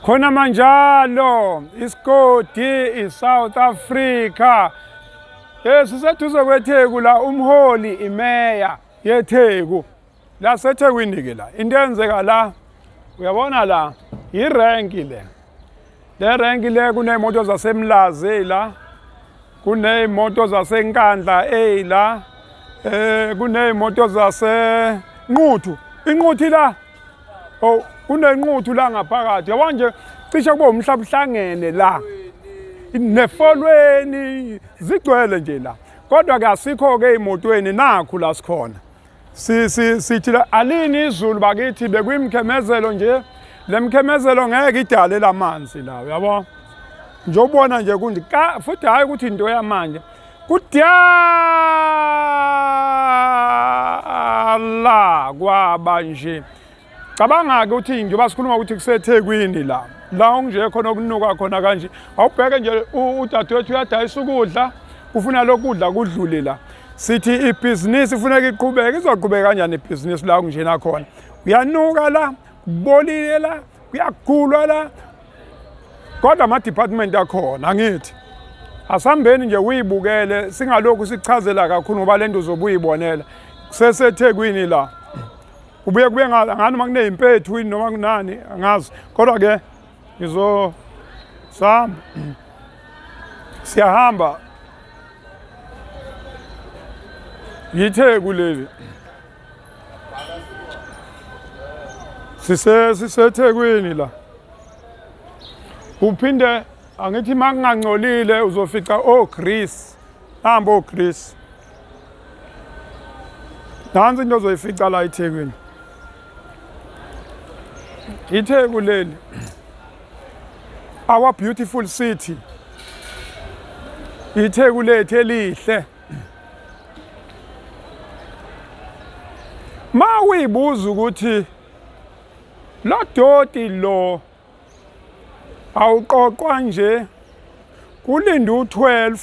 Khona manjalo isigodi iSouth Africa. Siseduze kweTheku la, umholi imeya yeTheku. La seThekwini ke la. Into eyenzeka la uyabona la irenki le. Le renki le kuney'moto zaseMlazi la. Kuney'moto zaseNkandla la. Kuney'moto zaseNquthu. INquthu la. Oh, kunenquthu la ngaphakathi. Yabona nje cishe kube umhlaba uhlangene la. Nefolweni zigcwele nje la. Kodwa ke asikho ke emotweni nakhu la sikhona. Si si sithi la alini izulu bakithi bekuyimkhemezelo nje. Lemkhemezelo ngeke idale lamanzi la, uyabo? Nje ubona nje kunje futhi hayi ukuthi into yamanje. Kudala kwaba nje. Cabanga-ke ukuthi njengoba sikhuluma ukuthi kuseThekwini la, la okunje khona okunuka khona kanje. Awubheke nje udadewethu uyadayisa ukudla, ufuna lokhu kudla kudlule la. Sithi ibhizinisi kufuneka iqhubeke, izoqhubeka kanjani ibhizinisi la okunjena khona? Kuyanuka la, kubolile la, kuyagulwa la. Kodwa ama-department akhona angithi. Asambeni nje uyibukele singalokhu sichazela kakhulu ngoba lento uzobe uyibonela. KuseseThekwini la. Kubuye kube ngani noma kuneyimpethu yini noma kunani angazi. Kodwa ke ngizo sihamba. Siyahamba. YiTheku leli. SiseThekwini la. Uphinde angithi makungangcolile uzofica oGreece. Hamba oGreece. Nansi into ozoyifica la eThekwini. iTheku leli. Our beautiful city. iTheku lethu elihle. Ma uyibuza ukuthi lo doti lo awuqoqwa nje kulinde u12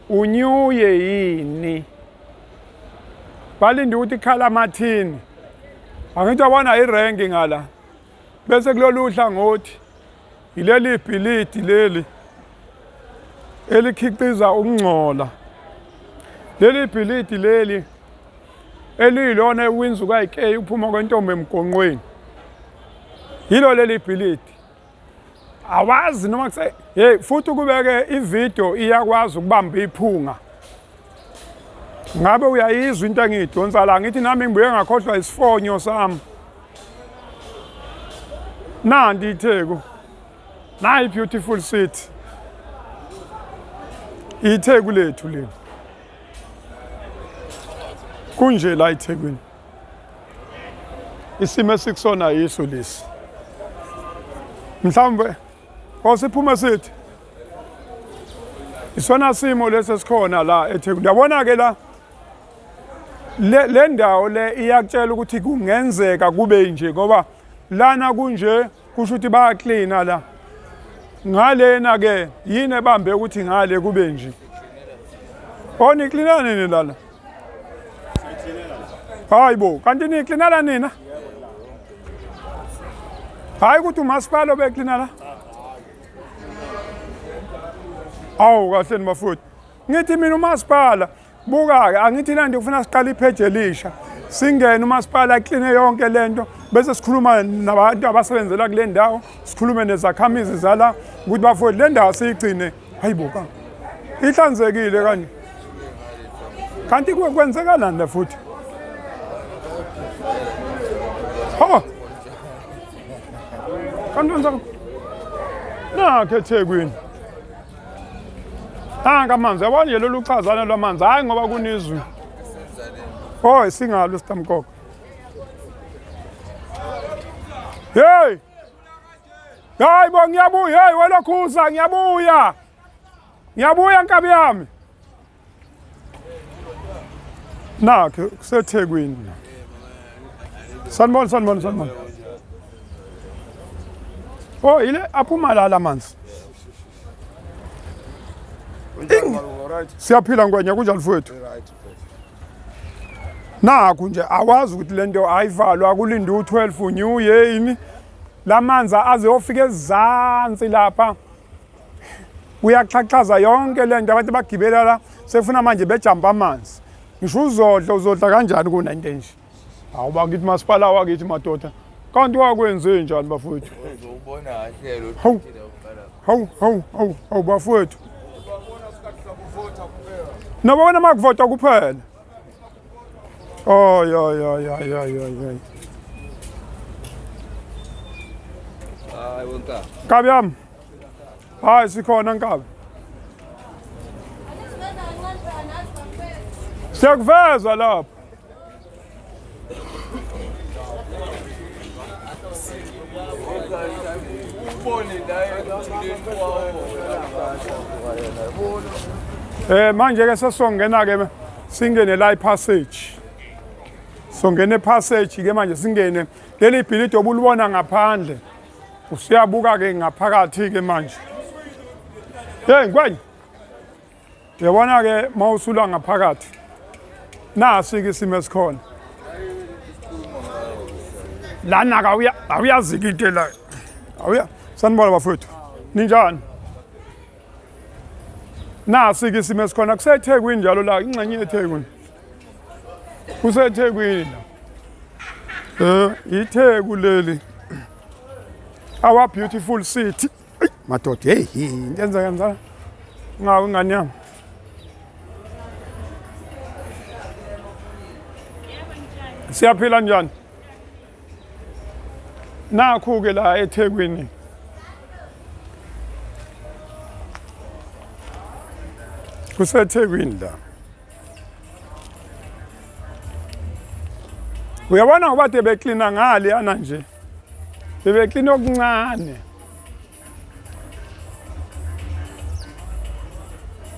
unyuye yini, balinde ukuthi ikhala amathini. Angithi wabona irenki ngala, bese kulolu hlangothi ileli bhilidi leli elikhiqiza ukungcola. Leli bhilidi leli eliyilona ewinza kwayikeyi uphuma kwentombi emgonqweni, yilo leli bhilidi. Awazi noma kuse hey, futhi ukubeke ivideo iyakwazi ukubamba iphunga. Ngabe uyayizwa into engiyidonsa la? Ngithi nami ngibuye ngakhohlwa isifonyo sami. Nanti iTheku, nayi beautiful city, iTheku lethu leli. Kunje la eThekwini, isimo esikusona yiso lesi. Mhlawumbe osiphume sithi isona simo lesi esikhona la eThekwini. Uyabona ke la le ndawo le iyakutshela ukuthi kungenzeka kube nje, ngoba lana kunje kusho ukuthi bayaklina la. Ngalena ke yini ebambe ukuthi ngale kube nje? Oh, niklinela nini lana? Hayi bo, kanti niklinela nina? Hayi ukuthi umasipala obeklina la? Awu kahle bafowethu. Ngithi mina umasipala, buka-ke angithi lento kufuna siqale ipheji elisha. Singene umasipala akline yonke lento bese sikhuluma nabantu abasebenzela kule ndawo, sikhulume nezakhamizi zala ukuthi bafowethu le ndawo siyigcine. Hayi bo, ka ihlanzekile kanje. Kanti kwenzekalani la futhi? Ho! Kanti kwenzeka nakho eThekwini. Nanka amanzi, yabona nje lolu chazana lwamanzi, hhayi ngoba kunizulu. Oh, singalo sitamkoko. Hey! Hayi bo, ngiyabuya, hey welokhuza ngiyabuya. Ngiyabuya nkabi yami. Nakho kuseThekwini. Sanibona, sanibona, sanibona. Oh, ile aphuma la lamanzi. Siyaphila Ngwenya, kunjani mfowethu? Nakhu nje awazi ukuthi lento ayivalwa kulinde u12 new yini. Lamanzi aze ofika ezansi lapha. Uyaxhaxhaza yonke lento abantu bagibela la sefuna manje bejampa amanzi. Ngisho uzodla uzodla kanjani kunento enje? Hawu bakithi masipala wakithi madoda. Kanti wakwenze njani bafowethu? Uzobona kahle lo Hawu. Hawu hawu hawu hawu bafowethu. Nabona makuvota kuphela. Oy oy oy oy oy oy oy. Hayi wonka. Nkabi yami. Hayi sikhona nkabi. Siyakuveza lapho. Manje ke sesongena ke singene la ipassage. Songena epassage ke manje singene leli bhilidi obulibona ngaphandle. Usuyabuka ke ngaphakathi ke manje. Hey ngwenya. Uyabona ke mawusula ngaphakathi. Nasi ke isimo esikhona. Lana ka uya awuyazika into la. Awuya sanibona bafowethu. Ninjani? Nasi ke isimo esikhona kuseThekwini njalo la ingxenye yeThekwini. KuseThekwini la. ITheku leli. Our beautiful city. Madoda, hey, into enza kanjani? Ngawe ingane yami. Siyaphila njani? Nakhu ke la eThekwini. KuseThekwini la. Uyabona ngoba de beklina ngale yana nje. Bebeklina okuncane.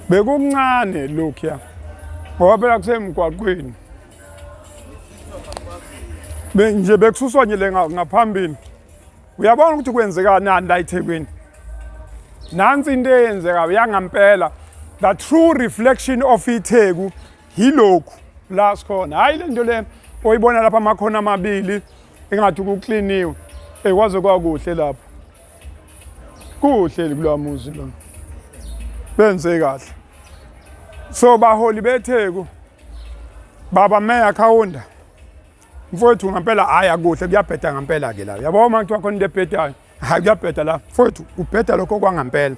Bekuncane lokhuya. Ngoba phela kusemgwaqweni. Nje bekususwa nje le ngaphambili. Uyabona ukuthi kwenzekani nani la eThekwini. Nansi into eyenzeka yangampela. The true reflection of iTheku yilokhu la sikhona. Hayi le nto le oyibona lapha amakhona amabili engathi kukliniwe. Ekwaze kwakuhle lapha. Kuhle kulowa muzi lo. Benze kahle. So baholi beTheku baba Mayor Kaunda mfowethu ngempela hayi akuhle kuyabheda ngempela ke la. Yabo uma kuthiwa khona into ebhedayo, hayi kuyabheda la. Mfowethu kubheda lokho kwangempela.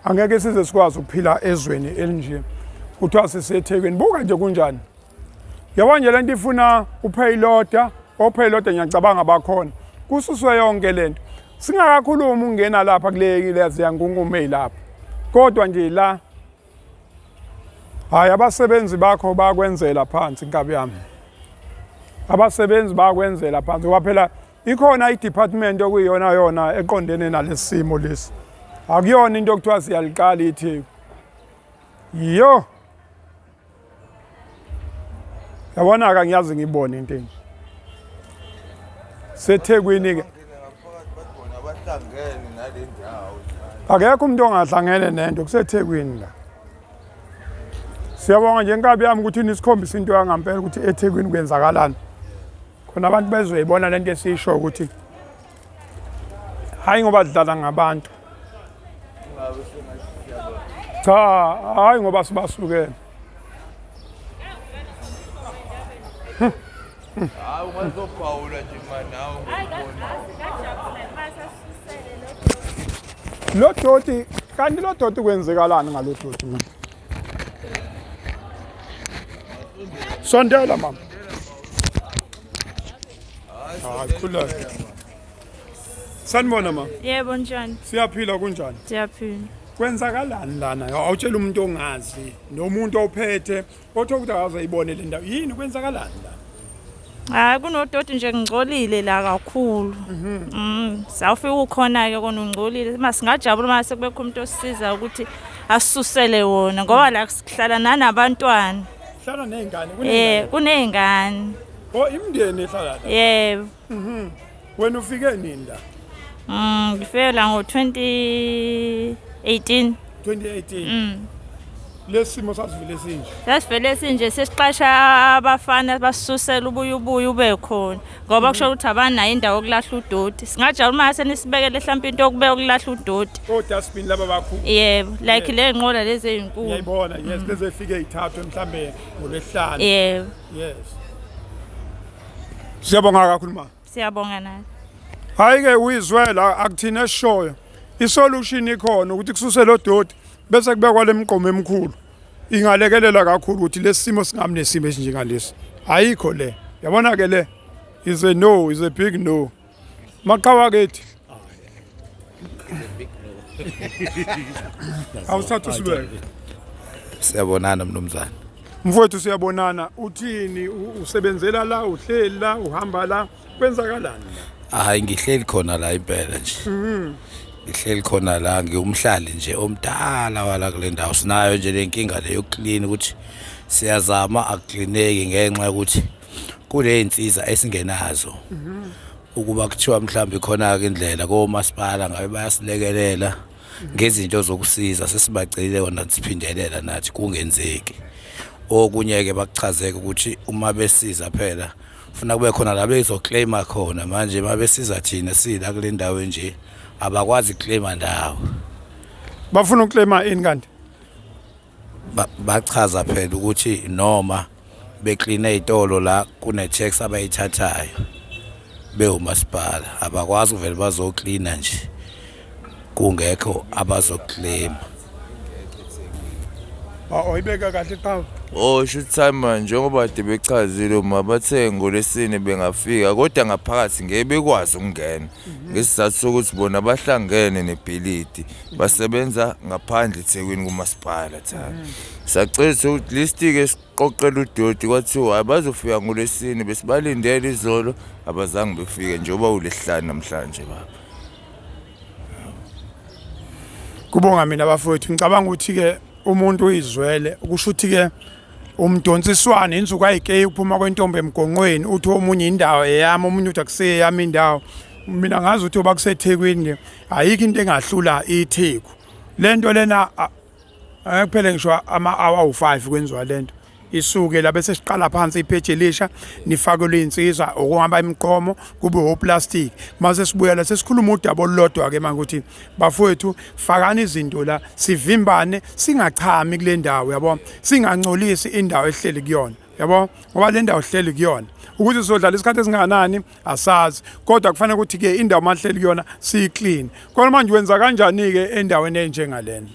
Angeke size sikwazi ukuphila ezweni elinje. Kuthiwa siseThekwini. Buka nje kunjani. Yabo nje lento ifuna upayloda, opayloda ngiyacabanga bakhona. Kususwe yonke lento. Singakakhulumi ungena lapha kule leziyankunkume lapha. Kodwa nje la hayi abasebenzi bakho bakwenzela phansi inkabi yami. Abasebenzi bakwenzela phansi ngoba phela ikhona i-department okuyiyona yona eqondene nalesimo lesi. Akuyona into okuthiwa siyaliqala iTheku. Yo. Yabona ke ngiyazi ngibone into enje. SeThekwini ke abahlangene nale ndawo. Akekho umuntu ongahlangene nento kuseThekwini la. Siyabonga nje nkabi yami ukuthi nisikhombise into yangampela ukuthi eThekwini kwenzakalani. Khona abantu bezoyibona lento esisho ukuthi hayi ngoba sidlala ngabantu. Cha, hayi ngoba sibasukele. Hayi ungazophawula nje mani nawe ngokubona. Lo doti kanti lo doti kwenzekalani ngalo doti mama? Sondela mama. Hayi khuleka. Sanibona mama. Yebo njani? Siyaphila kunjani? Siyaphila. Kwenzakalani lana? Awutshela umuntu ongazi nomuntu ophethe othe ukuthi akaze ayibone le ndawo. Yini kwenzakalani la? Hayi kunodoti nje ngingcolile la kakhulu. Sawufika ukhona ke kona ungcolile. Masingajabula mase kube khona umuntu osisiza ukuthi asisusele wona ngoba la sihlala nanabantwana. Hlala nezingane Eh kunezingane. Oh imindeni ehlala la. Yebo. Wena ufike nini la? Ngifike la ngo 2018. 2018. Lesimo sasivele sinje. Sasivele sinje sesiqasha abafana basisusela ubuye ubuye ube khona ngoba kusho ukuthi abanayo indawo yokulahla udoti. Singajabula uma senisibekele mhlawumbe into yokubeka ukulahla udoti. O-dustbin laba bakhulu. Yebo, like le nqola lezi ezinkulu. Ngiyayibona, yes, lezi efike ey'thathu mhlambe ngolwesihlanu. Yebo, Yes. Siyabonga kakhulu ma. Siyabonga nathi. Hayi-ke uyizwela akuthina esishoyo. I-solution ikhona ukuthi kususe lo doti bese kubekwa le migqomo emikhulu. Ingalekelela kakhulu ukuthi lesi simo singabi nesimo esinjengalesi. Ayikho le. Yabona ke le is a no, is a big no. Maqhawe akithi. Awusithatha usibeke. Siyabonana mnumzane. Mfowethu siyabonana, uthini usebenzela la, uhleli la, uhamba la, kwenzakalani la? Hayi ngihleli khona la impela nje. Ngihleli khona la ngiwumhlali nje omdala wala kule ndawo. Sinayo nje le nkinga le yokuklina ukuthi siyazama akuklineki ngenxa yokuthi kuney'nsiza esingenazo. Ukuba kuthiwa mhlawumbe khona-ke indlela komasipala ngabe bayasilekelela ngezinto zokusiza sesibacelile kona siphindelela nathi kungenzeki. Okunye-ke bakuchazeke ukuthi uma besiza phela funa kube khona la bezoclaima khona manje uma besiza thina sila kule ndawo nje abakwazi kuclaima ndawo. Bafuna ukuclaima ini kanti? Bachaza phela ukuthi noma bekline ey'tolo la kune-tax abayithathayo bewumasipala abakwazi ukuvele bazoklina nje kungekho abazokleyima. Oyibeka kahle qhawe. Oh shoot time njengoba kade bechazile uma bathe ngolesine bengafika kodwa ngaphakathi ngeke bekwazi ukungena ngesizathu sokuthi bona bahlangene nebhilidi basebenza ngaphandle eThekwini kumasipala thana. Sacela ukuthi list-ke siqoqele udoti kwathiwa hayi bazofika ngolesine besibalindele izolo abazange befike njengoba ulesihlanu namhlanje baba. Kubonga mina bafowethu, ngicabanga ukuthi-ke umuntu uyizwele kusho ukuthi-ke umdonsiswano insuku ayikeyi ukuphuma kwentombi emgonqweni uthi omunye indawo eyami omunye uthi akuseyami indawo. Mina ngazi ukuthi uba kuseThekwini ayikho into engahlula iTheku. Le nto lena kuphele ngisho ama-hour awu-5 kwenziwa lento. Isuke la bese siqala phansi ipheji elisha nifakelwe insizwa okuhamba imiqomo kube oplastic. Mase sibuya la sesikhuluma udaba olulodwa ke manje ukuthi bafowethu fakani izinto la sivimbane singachami kule ndawo yabo, singangcolisi indawo ehleli kuyona yabo, ngoba le ndawo ehleli kuyona ukuthi sizodlala isikhathi esingakanani asazi, kodwa kufanele ukuthi ke indawo mahleli kuyona siyiclean. Kodwa manje wenza kanjani ke endaweni enjengalena?